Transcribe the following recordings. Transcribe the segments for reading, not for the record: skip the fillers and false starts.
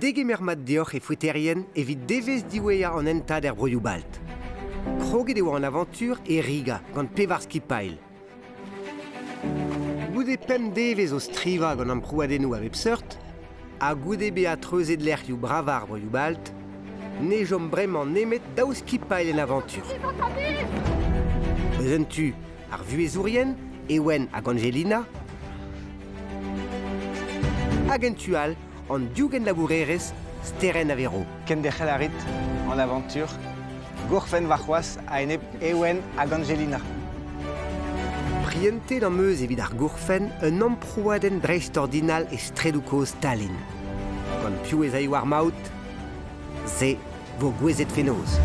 Degemer mat deoc'h e foeterien evit devezh diwezhañ an hentad er broioù balt. Kroget e oa an avantur e Riga gant pevar skipailh. Goude pemp devezh o strivañ gant amprouadennoù a bep seurt, ha goude bezañ treuzet lec'hioù bravañ ar broioù balt, ne chom bremañ nemet daou skipailh en avantur. Eus un tu, ar vuhezourien, Ewen hag Angelina, hag en tu all, an div genlabourerez, Sterenn ha Vero. Kenderc'hel a rit an avantur gourfenn warc'hoazh a-enep Ewen hag Angelina. Prientet am eus evit ar gourfenn un amprouadenn dreistordinal e straedoù kozh Tallinn. Gant piv ez aio ar maout? Se vo gouezet fenoz.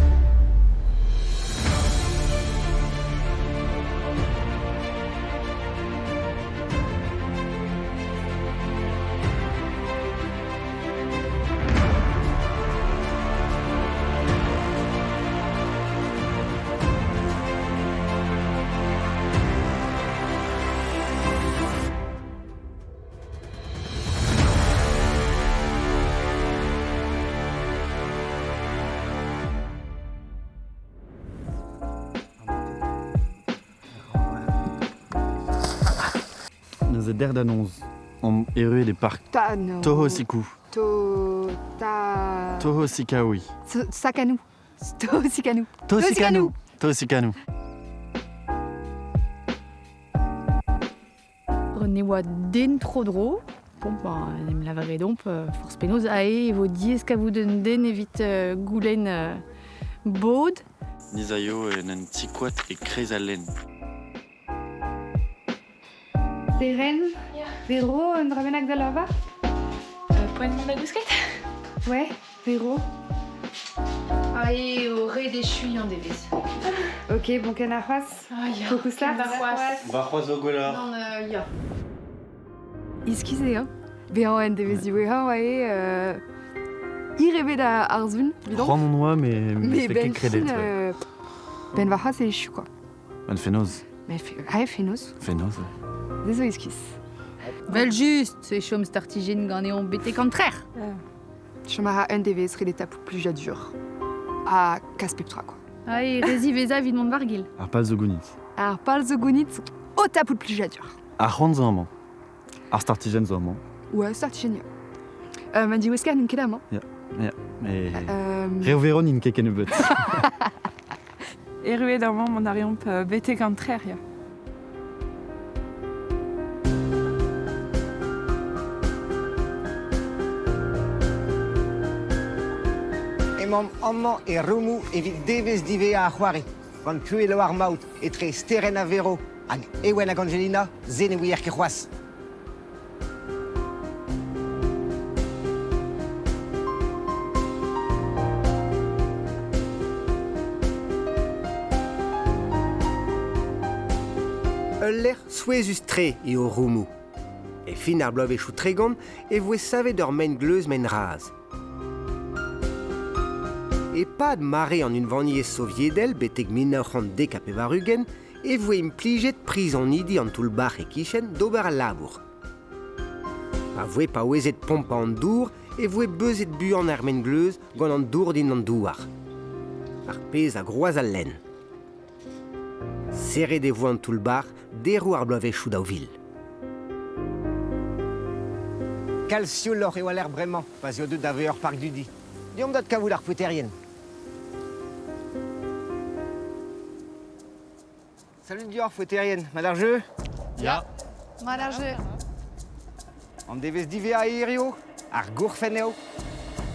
Neuze dec'h da noz omp erruet e park Ta, no. Tohosiku. To, ta... Tohosikaoui. Sakanou. Tohosikanou. Tohosikanou. Tohosikanou. Ne oa den tro-dro. Bon, ben, en em lavaret omp, forzh penaos, ae e vo diaes kavout un den evit goulenn bod. Ni 'z aio en un ti-koad e-kreiz al lenn. Seren, Vero, un dra bennak da lavar? Poent mont da gousket? Ouais, Vero. Ah eo ret echuiñ an devezh. Ok, bon ken ar c'hoazh. Ah ya. Kokousart. Warc'hoazh. Warc'hoazh zo gwelloc'h. Non, ya. Iskis eo. Bezañ en devezh diwezhañ eo hir eo bet ar sun, évidemment. C'hoant on oa, mais Mais mais ben ket kredet. fin, ouais. ben warc'hoazh e echu quoi. Ben fenoz. Mais ah, fenoz. Fenoz, ouais. Dezo iskis. Vel just, e chom startijenn ganeomp betek an trec'h. Chom a ra un devezh ret e tapout plijadur. Ha kas pep tra, quoi. Ah, e re ziwezhañ evit mont war-gil. Ar pal zo gounit. Ar pal zo gounit o tapout plijadur. Ar c'hoant zo amañ. Ar startijenn zo amañ. Ouais, startijenn, ya. Ma diwesker n'int ket amañ. Ya, ya. Mais... Reoveron n'int ket kennebeut. Erruet amañ mont a reomp betek an trec'h, ya. Emaomp amañ e Romoù evit devezh diwezhañ ar c'hoari. Gant piv eo ar maout etre Sterenn ha Vero hag Ewen hag Angelina, se ne ouier ket c'hoazh. Ul lec'h souezhus-tre eo Romoù. E fin ar bloavezhioù 30 e voe savet ur maen-gleuz maen-raz. E-pad mare an Unvaniezh Soviedel betek 1990 e voe implijet prizonidi an toull-bac'h e-kichen d'ober al labour. Pa voe paouezet pompañ an dour e voe beuzet buan ar maengleuz gant an dour dindan douar. Ar pezh a groaz al lenn. Serret e voe an toull-bac'h deroù ar bloavezhioù 2000. Kalz siouloc'h eo al lec'h bremañ pa'z eo deuet da vezañ ur park dudi. Deomp da kavout ar foeterien. Salut deoc'h, foeterien. Mat ar jeu? Ya. Mat ar jeu. An devezh diwezhañ hirio, ar gourfenn eo.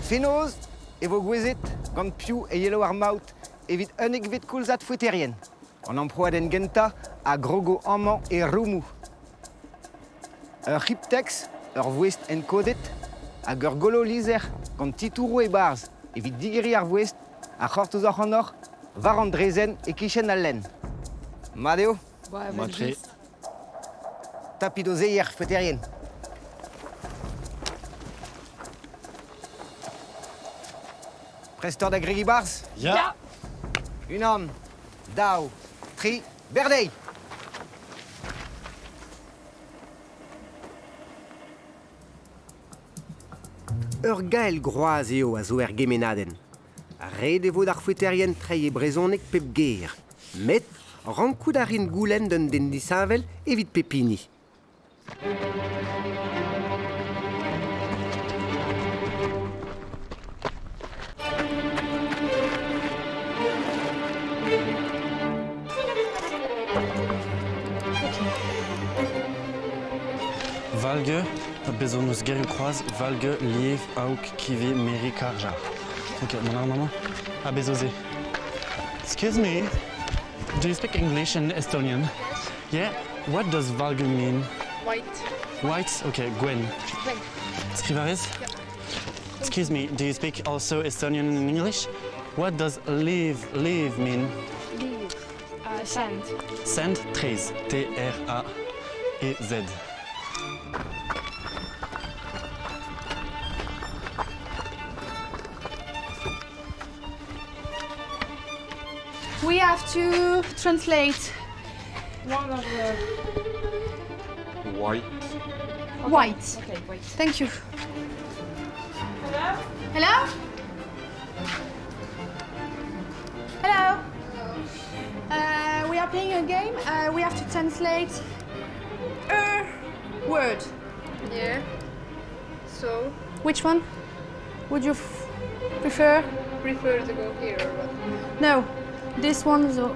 Fenoz e vo gouezet gant piv e yelo ar maout evit unnekvet koulzad foeterien. An amprouadenn gentañ a grogo amañ e Romoù. Ur c'hiptex, ur voest enkodet hag ur golo-lizher gant titouroù e-barzh evit digeriñ ar voest a c'hortoz ac'hanoc'h war an draezhenn e-kichen al lenn. Mat eo? Mat-tre. Tapit o zeier, foeterien. Prest oc'h da gregiñ 'barzh? Ya. Unan, daou, tri, berdeiz! Ur gael groaz eo a zo er gemennadenn. Ret e vo d'ar foeterien treiñ e brezhoneg pep ger. Met rankout a rin goulenn d'un den disheñvel evit pep hini. Valge, bez hon eus gerioù kroaz, Valge, Liev, Aok, Kivi, Meri, Karjar. Ok, mont a ran amañ? Ha bez zo se. Excuse me, do you speak English and Estonian? Yeah, what does Valge mean? White. White? Ok, Gwen. Gwen. Skriv a rez? Yeah. Excuse me, do you speak also Estonian and English? What does leave, leave mean? Leave. Sand. Sand, traez. T-R-A-E-Z. We have to translate One of the... White. White. Okay, white. Thank you. Hello? Hello? Hello? We are playing a game. We have to translate a word. Yeah. So? Which one would you prefer? Prefer to go here or what? No. This one, so...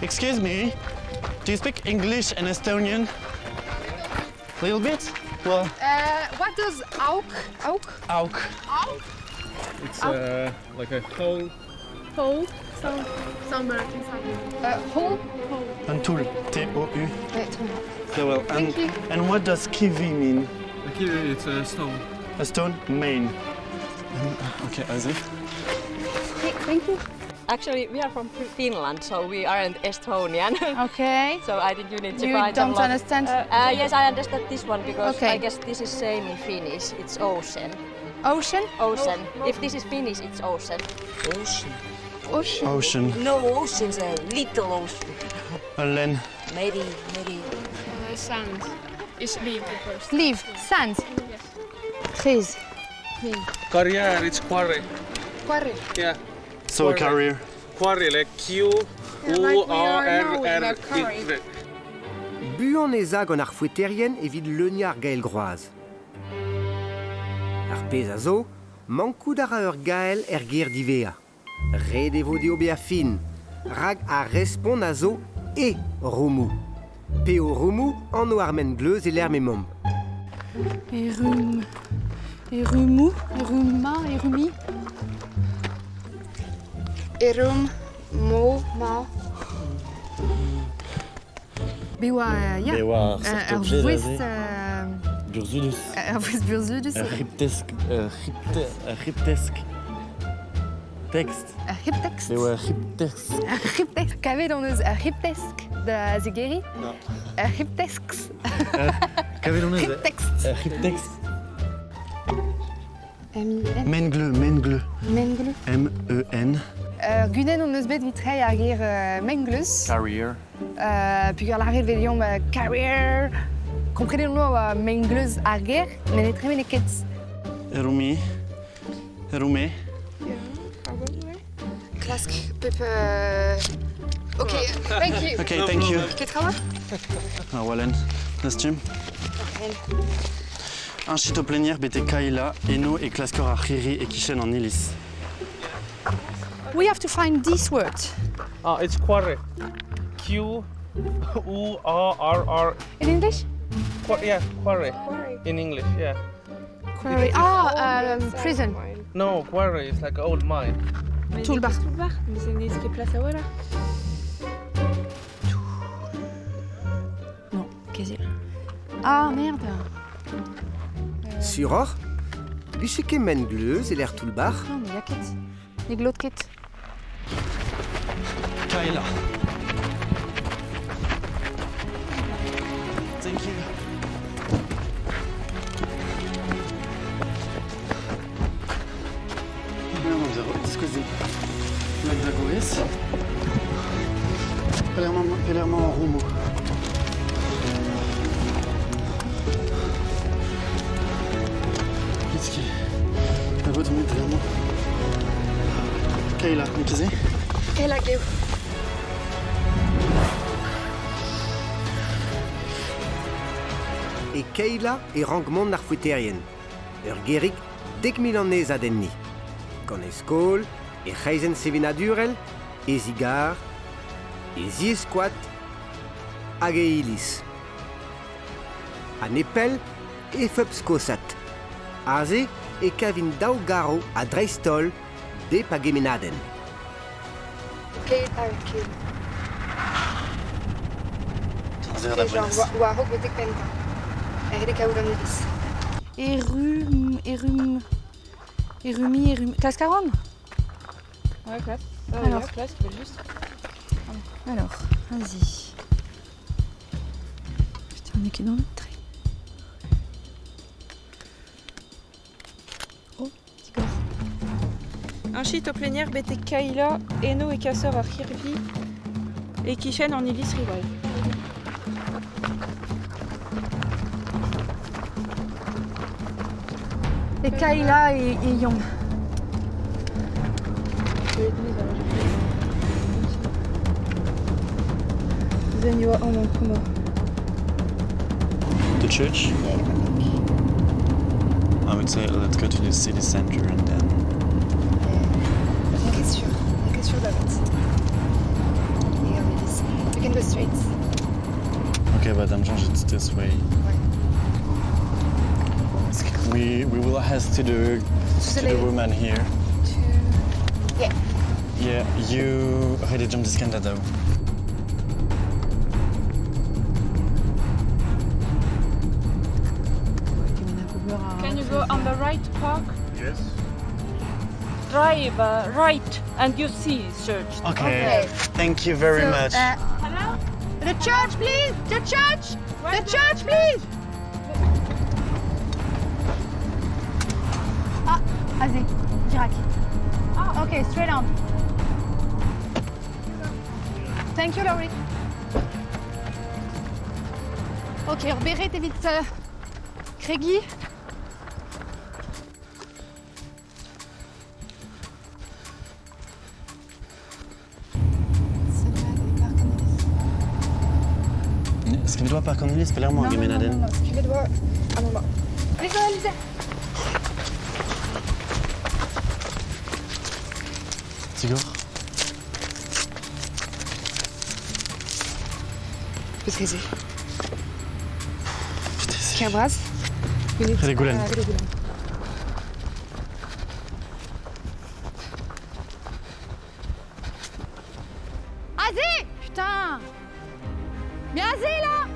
Excuse me, do you speak English and Estonian? A little bit? Well... What does auk? Auk? Auk. Auk? It's like a hole. Hole? Somewhere inside. Hole? Hole. Un tool. T-O-U. Wait. So well, Thank you. And what does kivi mean? A kiwi, it's a stone. A stone? Main. Okay, Azzy. Hey, thank you. Actually, we are from Finland, so we aren't Estonian. Okay. So I think you need to you find don't some understand? Yes, I understand this one because okay. I guess this is same in Finnish. It's ocean. Ocean? Ocean. If this is Finnish, it's ocean. Ocean. Ocean. Ocean. No, ocean's a little ocean. A len. Maybe, maybe. Sand. It's leave the first. Leave. Sand. Yes. Trees. Carrier, it's quarry. Quarry. Yeah. So a carrier. Quarry, like Q U R R R I. Buan ez a gant ar foeterien evit leuniañ ar gael groaz. Ar pezh a zo, mankout a ra ur gael er ger diwezhañ. Ret e vo dezho bezañ fin, rak ar respont a zo e Roumou. Pe o Roumou anv ar mengleuz e lec'h m'emaomp. Erum... Erumou, Eruma, Erumi. Erum, mo, ma. Be oa, ya. Be oa ar seurt objet voest... Burzhudus. Ur voest burzhudus. Ur c'hriptesk... Ur c'hriptesk. Text. Ur c'hriptext. Be oa ur c'hriptesk. Ur c'hriptesk. Kavet hon eus ur c'hriptesk da zegeriñ. Non. Ur c'hriptesk. Kavet hon eus... C'hriptext. Ur c'hriptext. M-I-N. Mengleu, mengleu. Mengleu. M-E-N. Gudenn hon eus bet evit treiñ ar ger mengleuz. Carrier. Peogwir lâret e vez carrier. Komprenet hon oa mengleuz ar ger, met ne tremene ket. Erumi. Erume. Klask pep... Ok, thank you. Ok, thank you. Petra oa? Ar walenn. Dastum. Un chito plenier bete Kaila, eno e klaskor ar c'hirri e kichen an iliz. We have to find this word. Ah, it's quarry. Q U R R R. In English? Yeah, quarry. Quarry. In English, yeah. Quarry. Ah, prison. No, quarry is like old mine. Toull-bac'h. Toull-bac'h, mais c'est une ket plas a-walc'h. Non, kezil. Ah, merde. Suroc'h, vije ket mengleuz e lec'h toull-bac'h. Non, mais ya ket. Ne glot ket. Kaila. Thank you. Diskouez Magdagourez. Palermo en Roumou. Kitski. Out dre amañ. Kayla, n'eo ket se? Kayla, geo. E Keila e rank mont ar foeterien, ur gêrig 10,000 annezad enni. Gant e skol, e c'hreizenn sevenadurel, e zigar, e ziez-koad hag e iliz. Ha nepell e feub skosat. Aze e kavin daou garv ha dreist-holl bep a gemennadenn. Keila, ok. Genre war-raok betek penn-tañ. Ret eo kaout an iliz. Erru, erru, errumi, errumi... Klask a ran? Ouais, klask. Alors. Ouais, klask, juste. Alors, vas-y. Putain, on est que dans le train. Oh, petit corps. Un chit au plénière betek Kayla, eno e kasor ar c'hirvi e kichen an iliz rival. Et Kayla et Yom. Then you are on comment. The church? I would say let's go to the city center and then... On est sûr, on est sûr d'avat. Et an iliz. You can go straight. Okay, but I'm sure it's this way. We will ask to the woman here. Yeah. Yeah, you already jumped this Canada. Can you go on the right park? Yes. Drive right and you see church. Okay. Thank you very much. Hello? The church, please! The church! The church, please! Ah, allez, direct. Ah, ok, straight on. Thank you, Laurie. Ok, ur beret evit kregi. Skrivet doa park an iliz, pelec'h emañ ar gemennadenn? Non, skrivet doa... Ah non, non. Lisa, Tigor? Petreze. Putain, Kerbraz. Redek goulenn. Azé! Putain! Mais Azé, là!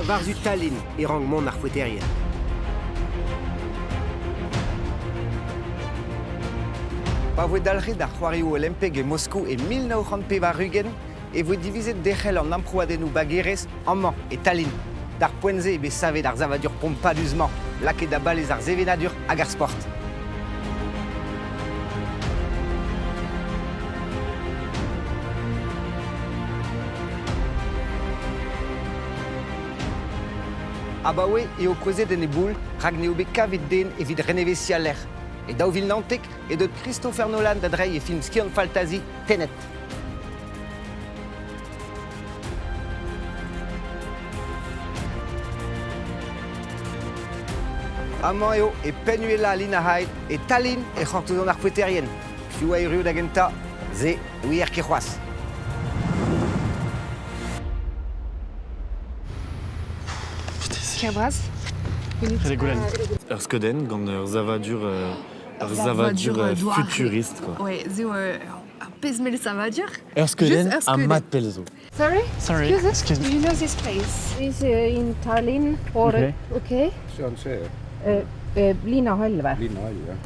War-zu Tallinn e rank mont ar foeterien. Pa voe dalc'het ar c'hoarioù olimpek e Moskou e 1980 e voe divizet derc'hel an amprouadennoù bagerez amañ e Tallinn. D'ar poent-se eo bet savet ar savadur pompadus-mañ, lakaet da balez ar sevenadur hag ar sport. Abaoe eo kouezhet en e boull rak n'eo bet kavet den evit reneveziañ al lec'h. E 2019 eo deut Christopher Nolan da dreiñ e film skiant-faltazi Tenet. Amañ eo e penn-uhelañ Linahaid e Tallinn e c'hortozont ar foeterien. Piv a erru da gentañ, se ouier ket c'hoazh. Kerbraz. Redek goulenn. Ur skeudenn gant ur savadur futuriste quoi. Ouais, zo ur pezh mell savadur. Ur skeudenn ha mat pell zo. Sorry? Sorry. Excuse me. Do you know this place? Is in Tallinn or Okay. Okay. See on see Linnahall või? linnahall jah.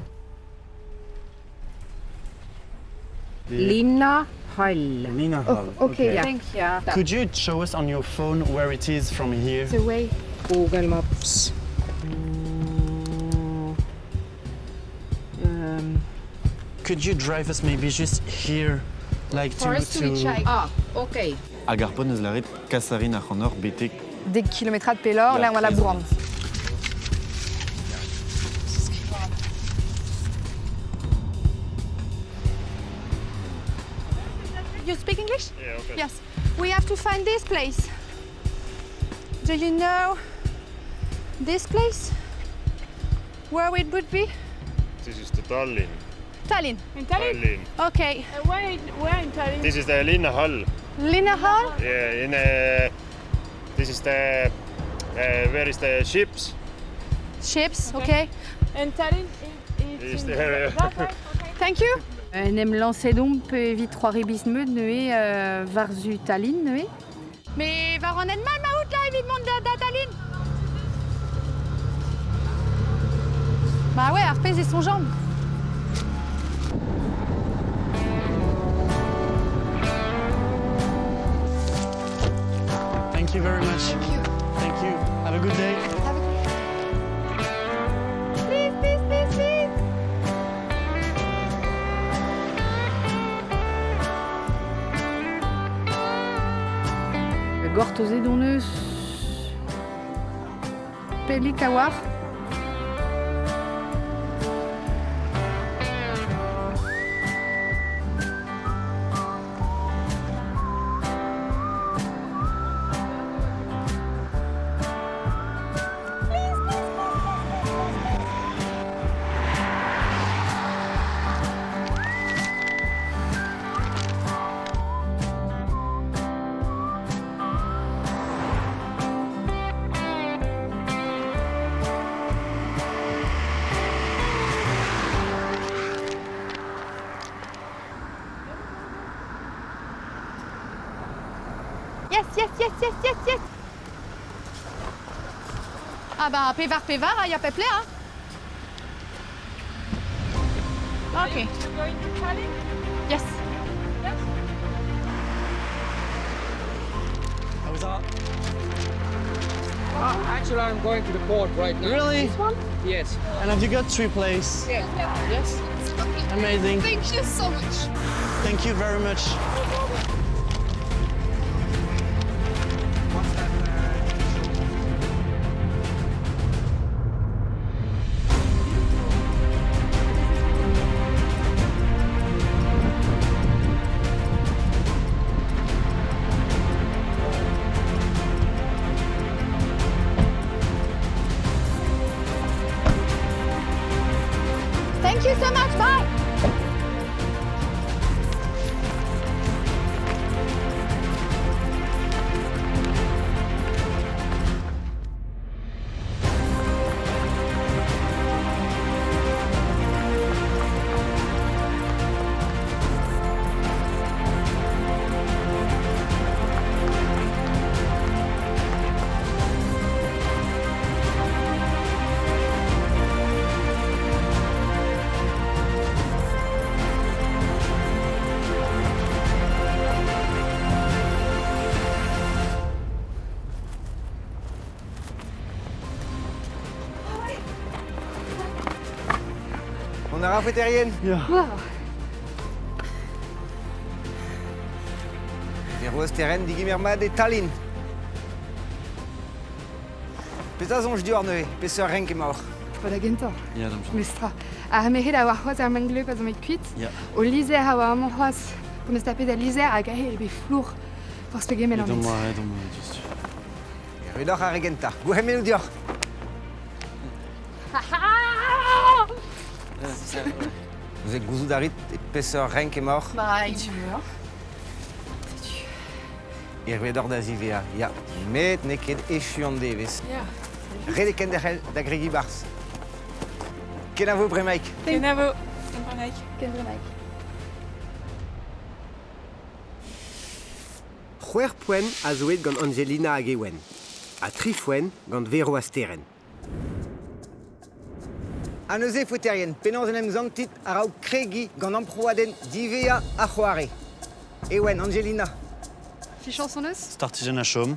Linnahall. Linnahall. Okay, thank you. Could you show us on your phone where it is from here? The way. Google Maps. Could you drive us maybe just here Like For us to hitchhike. Ah, okay. Hag ar pont eus laret kasarin ar c'hanor betek. Dek kilometrad pelloc'h, lec'h ma labouran. You speak English? Yeah, okay. Yes. We have to find this place. Do you know this place? Where it would be? This is the Tallinn. Tallinn. In Tallinn? Tallinn. Okay. Where in Tallinn? This is the Linnahall. Linnahall? Yeah, in this is the where is the ships? Ships, okay. And Tallinn Is it's in there- that way? Okay. Thank you. En em lañset omp evit c'hoari biz-meud neuze war-zu Tallinn neuze. Mais war an en mal maout là evit mont da Tallinn. Bah ouais, ar pezh e soñjan. Thank you very much. Thank you. Thank you. Have a good day. Please, please, please, please. Gortozet hon eus pellik a war. Yes, yes, yes, yes, yes, yes. Ah bah, pevar, pevar, ya peple, hein. Ok. You're going to Tallinn? Yes. Yes. How was that? Actually, I'm going to the port right now. Really? This one? Yes. And have you got three places? Yeah. Yes. Amazing. Thank you so much. Thank you very much. Thank you so much, bye. On a ra foeterien. Yeah. Wow. Vero steren digemer mat e Tallinn. Petra soñj dior neuze, peseurt renk emaoc'h. Pa da gentañ. Ya, dam Mestra. Ar mehed a war c'hoazh ar mengleuz pa zo met kuit. Ya. O lizer a oa amañ c'hoazh. P'on eus tapet al lizer hag ahe ebe flour. Forzh pegement an Edon et. moa, edon moa, just. Erudoc'h ar re gentañ. Gourc'hemennoù dioc'h. Vous êtes gouzout a rit e peseurt renk emaoc'h. Bah, tu veux. Erudoc'h da zivea. Ya, met n'eo ket echu an devezh. Yeah. Ret e kenderc'hel da gregi barzh. Kenavo bremaik. Kenavo. Kenbremaik. Kenbremaik. C'hwec'h poent a zo aet gant Angelina hag Ewen. Ha tri foent gant Vero ha Steren. Ha neuze foeterien, penaos en em zantit a-raok kregi gant amprouadenn divea ar c'hoare. Ewen, Angelina. Fichañs hon eus? Startijenn a chom.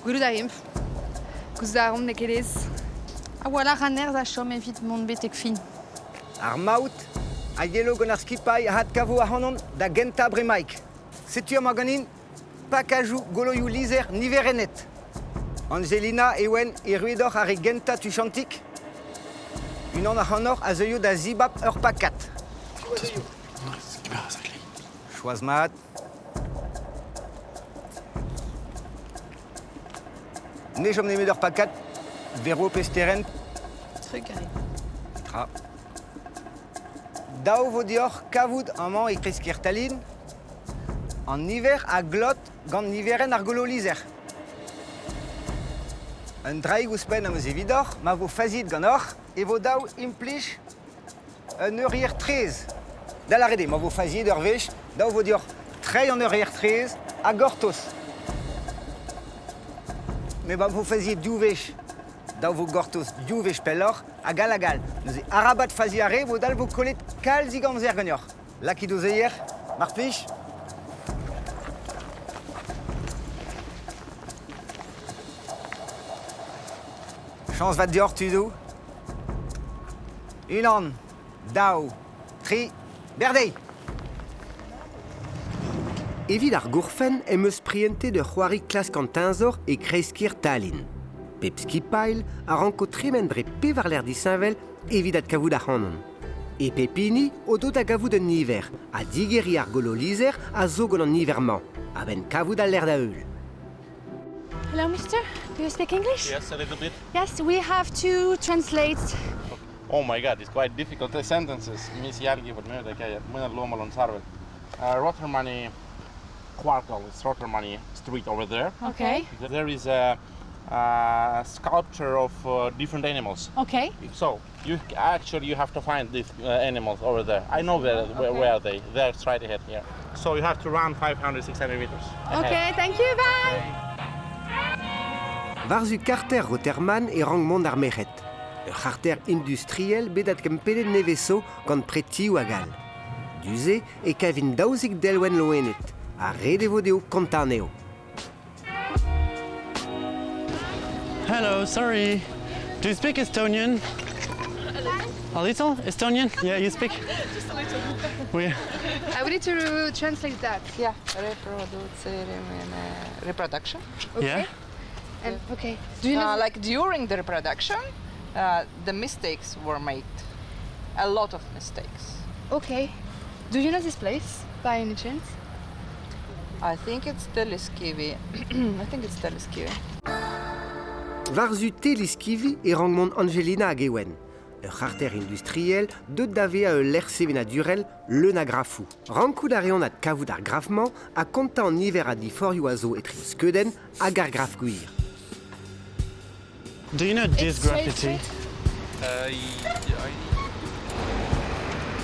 Gwelout a rimp. Gouzout a ran n'eo ket aes. A voilà an nerzh a chom evit mont betek fin. Ar maout a yelo gant ar skipailh a adkavo ac'hanon da gentañ bremaik. Setu amañ ganin pakajoù goloioù lizher niverennet. Angelina, Ewen, erruet oc'h ar re gentañ tuchantik. Unan ac'hanoc'h a zeuio da zibab ur pakad. Choaz mat. Ne chom nemet ur pakad, Vero pe Sterenn. Trugarez. Tra. Dav vo deoc'h kavout amañ e kresker Tallinn an niver a glot gant niverenn ar golo-lizher. Un draig ouzhpenn am eus evidoc'h, ma vo faziet ganeoc'h e vo dav implij un eurier traezh. Da lâret eo, ma vo faziet ur wech, dav vo deoc'h treiñ an eurier traezh ha gortoz. Met ma vo faziet div wech, dav vo gortoz div wech pelloc'h, hag all hag all. Neuze arabat faziañ re, mod all vo kollet kalzik amzer ganeoc'h. Lakit o zeier, mar plij. Chañs vat deoc'h, tudoù. Unan, daou, tri, berdeiz! Evit ar gourfenn em eus prientet ur c'hoari klask an teñzor e kreiz-kêr Tallinn. Pep skipailh a ranko tremen dre pevar lec'h disheñvel evit adkavout ac'hanon. E pep hini o do da gavout un niver ha digeriñ ar golo-lizher a zo gant an niver-mañ, a-benn kavout al lec'h da heul. Hello, mister. Do you speak English? Yes, a little bit. Yes, we have to translate. Oh my god, it's quite difficult the sentences, mis jälgivad mööda käia, mõnel loomal on sarved. Rotermanni kvartal, it's Rotermanni street over there. Okay. There is a sculpture of different animals. Okay. So you actually you have to find these animals over there. I know where, okay. where, where are they. They're straight ahead here. So you have to run 500, 600 meters. Ahead. Okay, thank you, bye. War-zu karter Rotermann e rank mont ar merc'hed. Ur c'harter industriel bet adkempennet nevez zo gant pretioù hag all. Du-se e kavint 12 delwenn loened, ha ret e vo dezho kontañ anezho. Hello, sorry. Do you speak Estonian? A little Estonian? Yeah, you speak? Just a little. We... I need to translate that. Yeah, reproduceerimine, reproduction. Okay. Yeah. And, okay. Do you know Like during the reproduction, the mistakes were made. A lot of mistakes. Okay. Do you know this place by any chance? I think it's Telliskivi. I think it's Telliskivi. War-zu Telliskivi e rank mont Angelina hag Ewen. Ur c'harter industriel deuet da vezañ ul lec'h sevenadurel leun a grafoù. Rankout a reont adkavout ar graf-mañ ha kontañ an niver a diforc'hioù a zo etre o skeudenn hag ar graf gwir. Do you know this graffiti?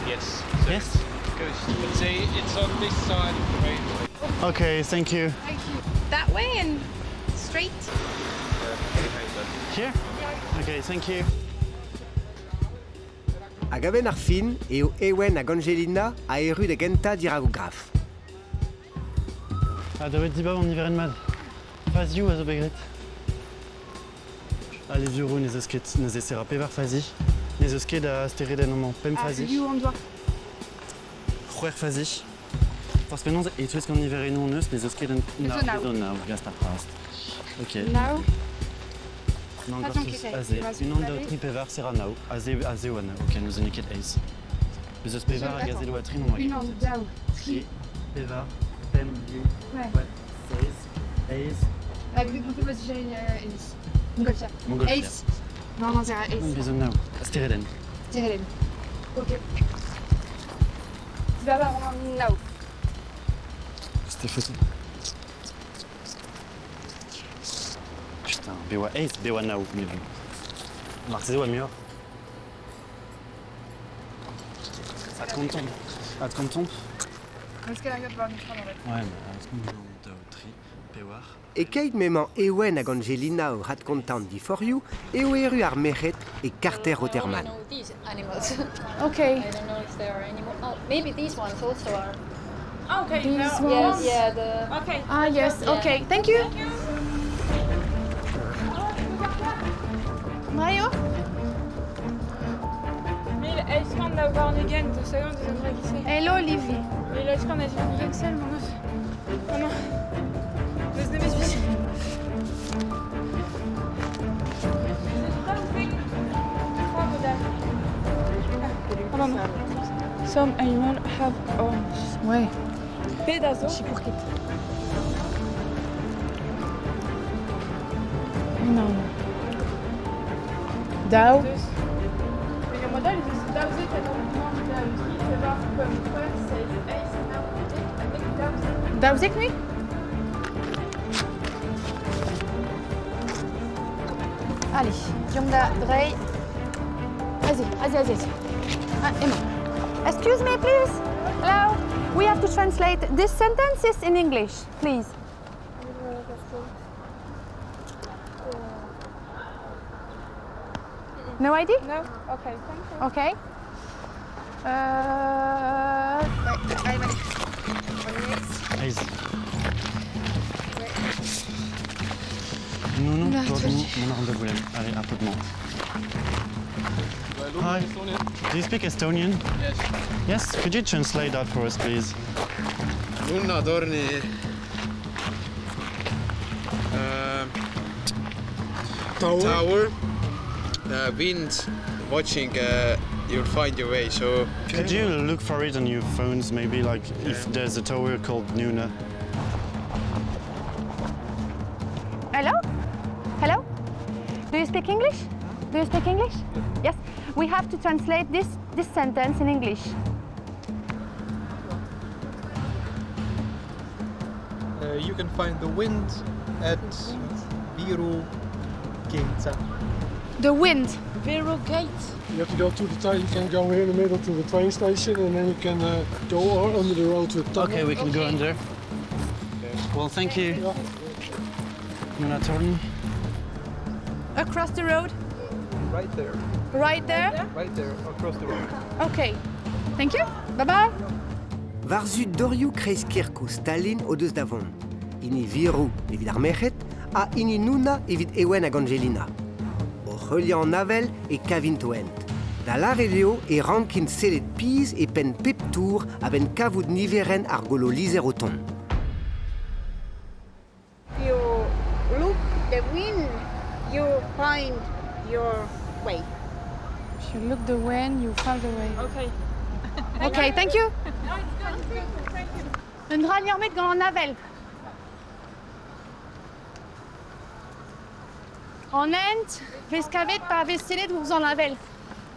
Yes. So yes? Goes, but see, it's on this side of the railway. Okay, thank you. Thank you. That way and straight. Here? Okay, thank you. Hag a-benn ar fin eo Ewen hag Angelina a erru da gentañ dirak o graf. Ha davet dibab an niverenn mat. Fazioù a zo bet graet. Ha levrioù n'ez eus ket neuze se ra pevar fazi. N'ez eus ket a steredenn amañ pemp fazi. Ar liv an doa. C'hwec'h fazi. Forzh penaos e-touesk an niverennoù hon eus n'ez eus ket un nav. Nav, gast ar prast. Ok. Nav. Non, gortoz, aze. Unan, daou, tri, pevar, se ra nav. Aze, aze oa nav. Ok, n'eus ket eizh. Bez eus pevar hag aze oa tri, n'on oa ket. Unan, daou, tri. Pevar, pemp, Ouais. seizh, eizh. Ah, eizh. Montgolfier. Montgolfier. Eizh. Non, non, c'est eizh. Bez eus nav. Steredenn. Steredenn. Ok. Dibab a ran nav. C'était facile. Putain, be oa eizh, be oa nav, mais bon. Marteze oa muioc'h. Adkontomp. Adkontomp. Parce qu'elle arrive war en fait. Ouais, mais adkontomp, daou, tri, pewar. E-keit m'emañ Ewen hag Angelina o adkontañ an diforc'hioù eo erru ar merc'hed e karter Rotermann. I know these animals. Okay. I don't know if there are any more. Oh, maybe these ones also are. Okay. These ones? Yes, yeah, the... Okay. Ah, yes, yeah. Okay. Thank you. Thank you. Mario? Eizh kant daou warn-ugent, deus a deus an dra giz-se. Hello, Olivier. Eizh kant eizh warn-ugent sell, m'en eus. Maman. Deus nemez bis. Some animals have horns. Ouais. Pedazo. Chipourket. Non. Daou. Deus. Modal eus daouzek ha daou-unan, daou, tri, pevar, pemp, c'hwec'h, seizh, eizh, nav, dek, ha dek, daouzek. Daouzek mui? Allez, deomp da dreiñ. Vas-y, vas-y, vas-y, vas-y. Ah, emañ. Excuse me, please. Hello. We have to translate this sentence in English, please. No idea? No? Okay, thank you. Okay. Eizh. Nounou, Oula, torni, mon arme de Goulem. Allez, un peu de menthe. Hi. Do you speak Estonian? Yes. Yes, could you translate that for us, please? Nunatorni tower, wind, watching, you'll find your way. So Could you look for it on your phones, maybe, like if there's a tower called Nuna? Hello? Hello? Do you speak English? Do you speak English? Yes. We have to translate this sentence in English. You can find the wind at Viru Gate. The wind. Vero Gate. You have to go to the train. You can go here in the middle to the train station, and then you can go under the road to the tunnel. Okay, we can go under. Well, thank you. Nunatorni. Across the road? Right there. Right there? Right there, across the road. Okay. Thank you. Bye-bye. War-zu dorioù kreiz-kêr kozh Tallinn o deus da vont. Hini Viru evit ar merc'hed ha hini Nuna evit Ewen hag Angelina. O heuliañ an avel e kavint o hent. Da lâret eo e rankint sellet pizh e penn pep tour a-benn kavout niverenn ar golo-lizher o tont. You look the wind, you find your way. If you look the wind, you find the way. Okay. Okay, thank you. No, it's good, it's good. Thank you. Un dra liammet gant an avel. An hent, vez kavet pa vez sellet ouzh an avel.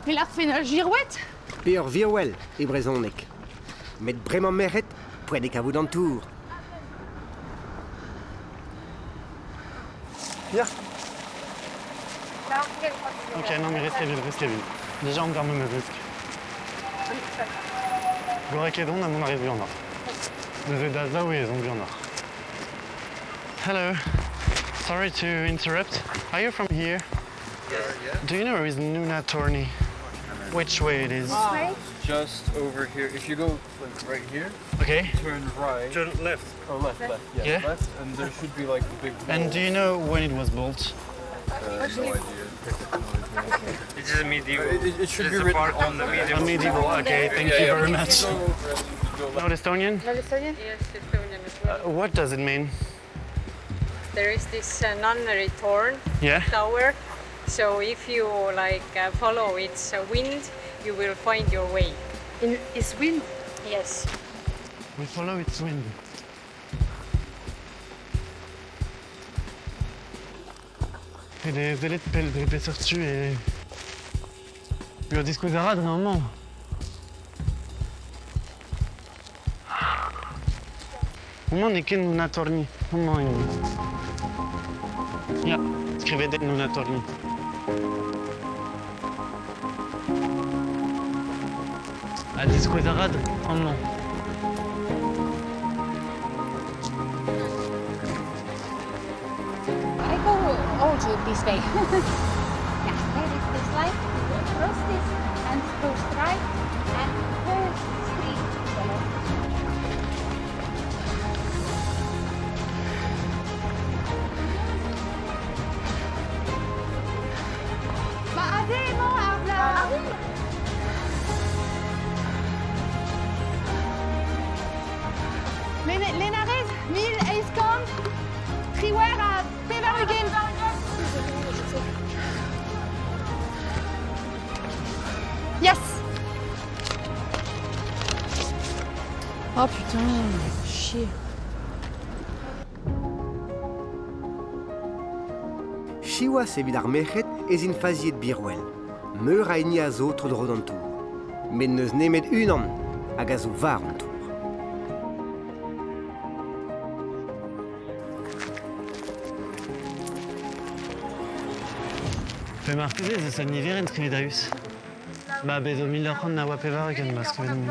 Me larfen ur girouette. Pe ur virwell e brezhoneg. Met bremañ merc'hed, poent e kavout an tour. Ya. Ok, non mais restez vite, restez vite. Déjà, on garde me risque. Gorekedon a mon arrive en or. Hello. Sorry to interrupt. Are you from here? Yeah. Do you know where is Nuna Torni? Which way it is? Just over here. If you go like right here. Okay. Turn right. Turn left. Oh, left, left. Yeah, Yeah? left, and there should be like the big. And do you know when it was built? No idea. It is a medieval. It should It be is a written part on of the the medieval. A medieval. Okay, thank Yeah, you yeah. very much. Go over and you go left. Not Estonian? Not Estonian? Yes, Estonian as well. What does it mean? There is this nunnery torn Yeah. tower. So if you like follow its wind, you will find your way. In its wind? Yes. We follow its wind. E velet pel dre peseurt tu e... Ur diskouez a ra dre amañ. Homañ n'eo ket Nuna Torni. Homañ eo. Ya, skrivet eo Nuna Torni. Ha diskouez a ra dre amañ. I go also this way. Yeah, there is this light. You go across this and go straight and first street to the left. Ba aze emañ ar bla. Yes. Oh putain, chier. Siwazh evit ar merc'hed ez int faziet Birwel. Meur a hini a zo tro-dro d'an tour. Met n'eus nemet unan hag a zo war an tour. Pe marteze ez eus un niverenn skrivet a-us. Ba, bez zo 1989 ma skrivet.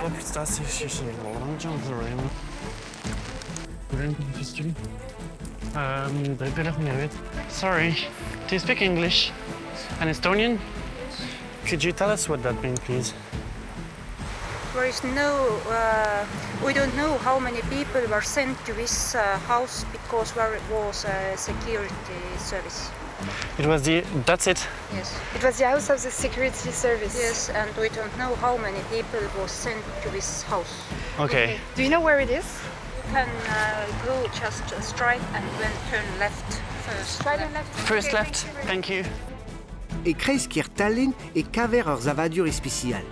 Oh putain, c'est chier. Sorry, do you speak English and Estonian? Could you tell us what that means, please? There is no, we don't know how many people were sent to this house because there was a security service. It was the, that's it? Yes. It was the house of the security service. Yes, and we don't know how many people were sent to this house. Okay. Do you know where it is? You can go just straight and then turn left first. Straight and left. First left, thank you. E kreiz-kêr Tallinn e kaver ur savadur ispisial.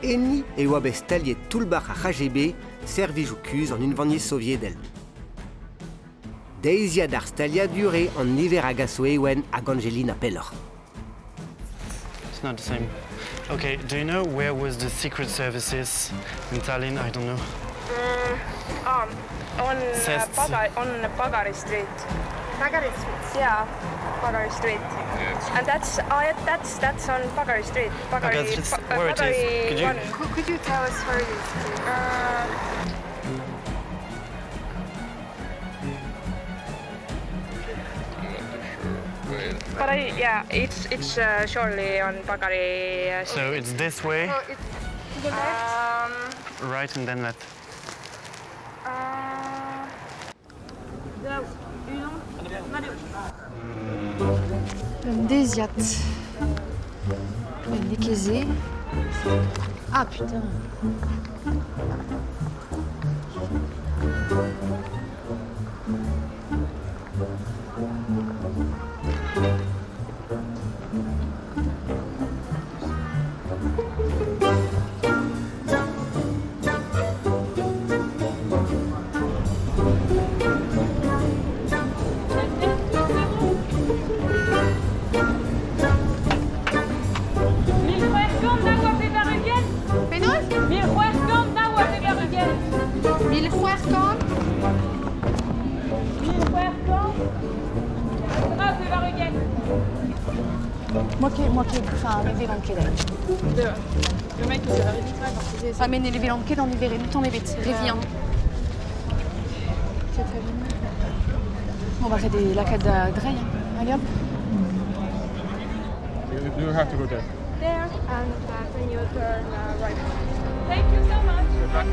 Enni e oa bet staliet toull-bac'h ar c'hGB, servijoù kuzh an Unvaniezh Soviedel. Deiziad ar staliadur eo an niver a gaso Ewen hag Angelina pelloc'h. It's not the same. Okay, do you know where was the secret services in Tallinn? I don't know. On on Pagari Street. Pagari Street. Yeah, Pagari Street. And that's that's on Pagari Street. Pagari, okay, that's where it is. Could you could you tell us where it is? But it's surely on Pagari. So it's this way. So it's to the left. Right and then left. Un deiziad. Un dekeze. Ah putain. Le mec, il s'est Ah, mais ne levelan ket an niverenn, tamm ebet, re vihan. On va ret e lakaat da dreiñ, hag hop. You have to go there. There, and then you turn right. Thank you so much. Good luck.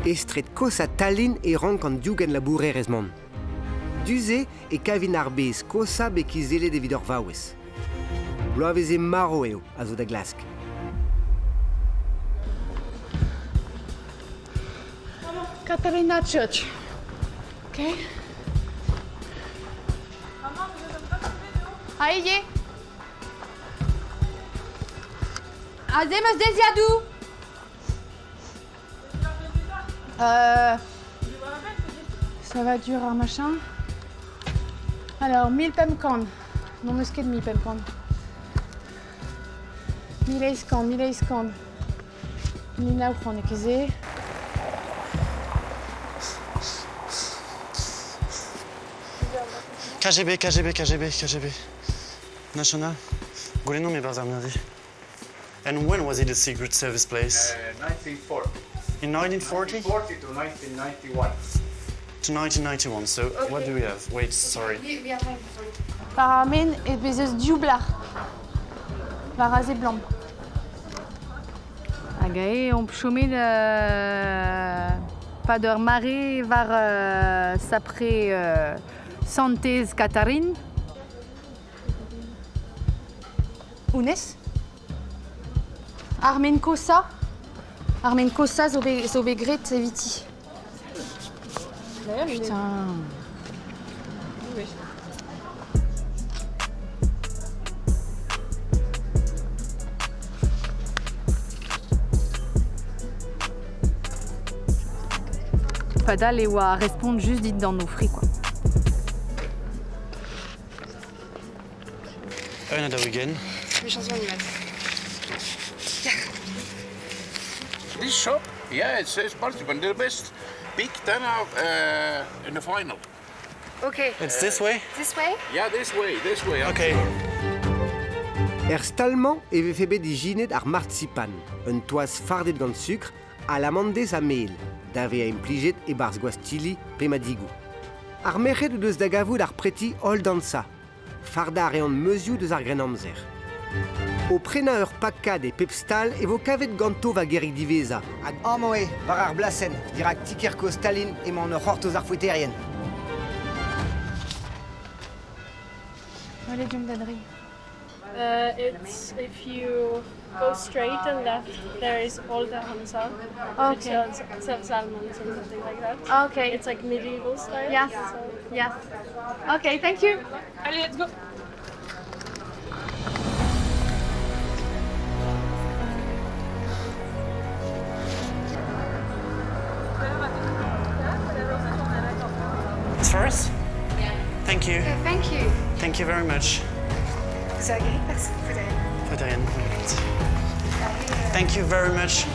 E straed kosañ Tallinn e rank an div genlabourerez mont. Du-se e kavin ar bez kosañ bet kizellet evit ur vaouez. Bloavezh eo marv eo a zo da glask. Katharina Church. Ok. Aïe. Aze meus deiziadoù. Ça va durer un machin. Alors, 1000 pemkan. Non, meus ket 1000 pemkan. 1000 eizh kant, 1000 eizh kant. 1900 eo ket se. KGB, KGB, KGB, KGB. National. Goulennomp e-barzh ar mirdi. And when was it a secret service place? 1940. In 1940? 1940 to 1991. To 1991, so okay. What do we have? Wait, sorry. Par ar men e bez eus div blac'h. War aze blam. Hag eo, omp chomet pad ur mare war sapre Santez Katarin. Ounez? Ar men kosa, ar men kosa zo bet, zo bet graet eviti. Putain. Padal e oa respont just dit d'an ofri, quoi. Un ha 40. This shop, yeah, it's Marzipan, the best big tenner in the final. Okay. It's this way? This way? Yeah, this way, this way. Okay. Er stal-mañ e vefe bet ijinet ar marzipan, un toaz fardet gant sukr, alamandez ha mel, da vezañ implijet e-barzh gwastilli pe madigoù. Ar merc'hed o deus da gavout ar preti holl dansañ. Fardañ a reont meuzioù deus ar Grennamzer. O prenañ ur pakad e pep stal e vo kavet ganto va gerig diwezhañ. Hag amañ eo, war ar blasenn, dirak ti-kêr kozh Tallinn emañ o c'hortoz ar foeterien. Allez, deomp da dreiñ. It's if you go straight and left, there is Olde Hansa, Okay. which sells almonds and something like that. Okay. It's like medieval style. Yes. So. Yes. Okay, thank you. Allez, let's go. It's for us? Yeah. Thank you. Okay, thank you. Thank you very much. Vous avez gagné personne, Fodérien. Thank you very much.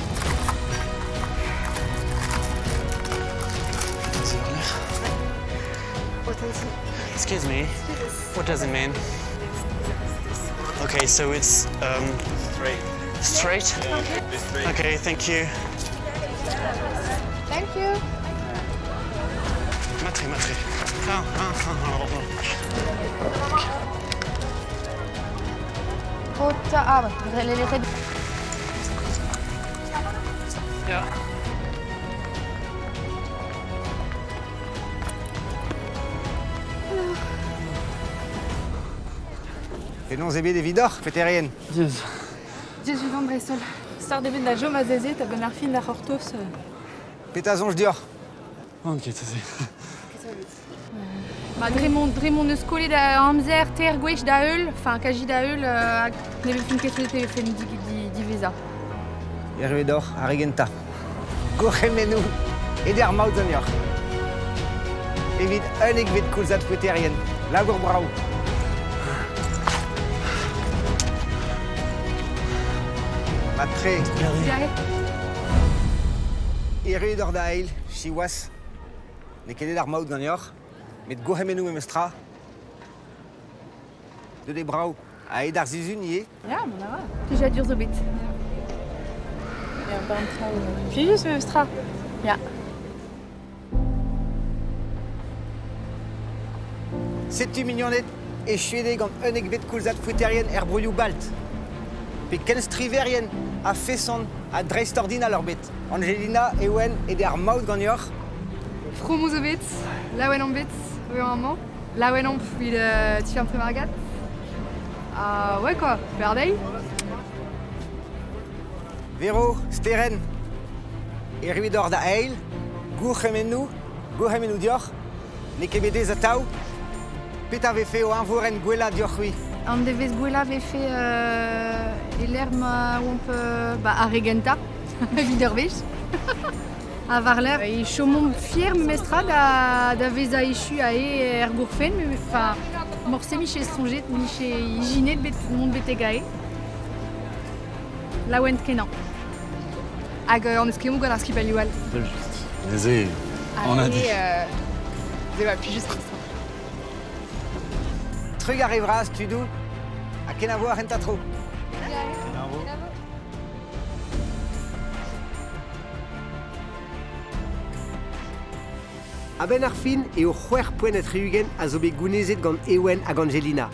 Excuse me. What does it mean? Okay, so it's straight. Straight? Yeah, straight. Okay, thank you. Thank you. Matre, matre. Ah, ah, ah, ah, ah. Ota, ah, ouais, Yeah. Penaos eo bet evidoc'h, foeterien? Yes. Diez unan dreist-holl. Start ebet da chom azezet a-benn ar fin da c'hortoz. Petra soñj deoc'h? Ok, ça c'est. Ba, dre mon, dre mon eus kollet amzer teir gwech da heul, enfin kaji da heul, hag ne vefen ket souetet e vefen di, di, diwezhañ. Erruet oc'h ar re gentañ. Gourc'hemennoù ed ar maout ganeoc'h. Evit unnekvet koulzad foeterien. Labour brav. Mat-tre. Erruet oc'h da eil, siwazh. N'eo ket aet ar maout ganeoc'h, met gourc'hemennoù memes tra. Deuet eo brav. Ha aet ar sizhun ivez. Ya, mont a ra. Plijadur zo bet. Ya, bern traoù. Plijus memes tra. Ya. Setu mignoned echuet eo gant unnekvet koulzad foeterien er broioù balt. Pe kenstriverien a-feson ha dreistordinal oc'h bet. Angelina, Ewen, ed ar maout ganeoc'h. Fromoù zo bet, laouen omp bet, o vezañ amañ. Laouen omp evit ti an Tremargad. Ah ouais quoi, berdeiz. Vero, Sterenn, erruet oc'h da eil, gourc'hemennoù, gourc'hemennoù deoc'h, n'eo ket bet aes atav. Petra vefe ho eñvorenn gwellañ deoc'h-c'hwi? An devezh gwellañ vefe e-lec'h ma oamp ba, ar re gentañ evit ur wech. Ha war-lerc'h e chomomp fier memestra da, da vezañ echu aze er gourfenn, enfin, morse 'mije soñjet, 'mije ijinet bet mont betek aze. Laouen kenañ. Hag an eskemmoù gant ar skipailhoù all. Just. Neuze, on a dit. Se oa plijus memestra. Trugarez vras, tudoù, ha kenavo ar c'hentañ tro. Kenavo. A-benn ar fin eo c'hwec'h poent ha tri-ugent a zo bet gounezet gant Ewen hag Angelina.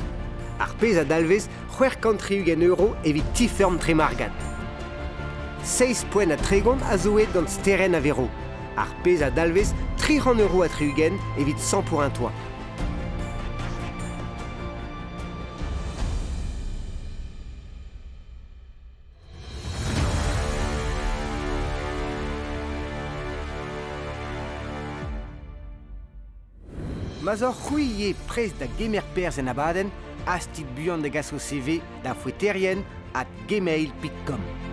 Ar pezh a dalvez 660 euro evit ti-feurm Tremargad. Seizh poent ha 30 a zo aet gant Sterenn ha Vero. Ar pezh a dalvez 300 euro ha 60 evit 100 pour un toit. Ma 'z oc'h c'hwi ivez prest da gemer perzh en abadenn, hastit buan da gas ho CV da foeterien at gmail.com.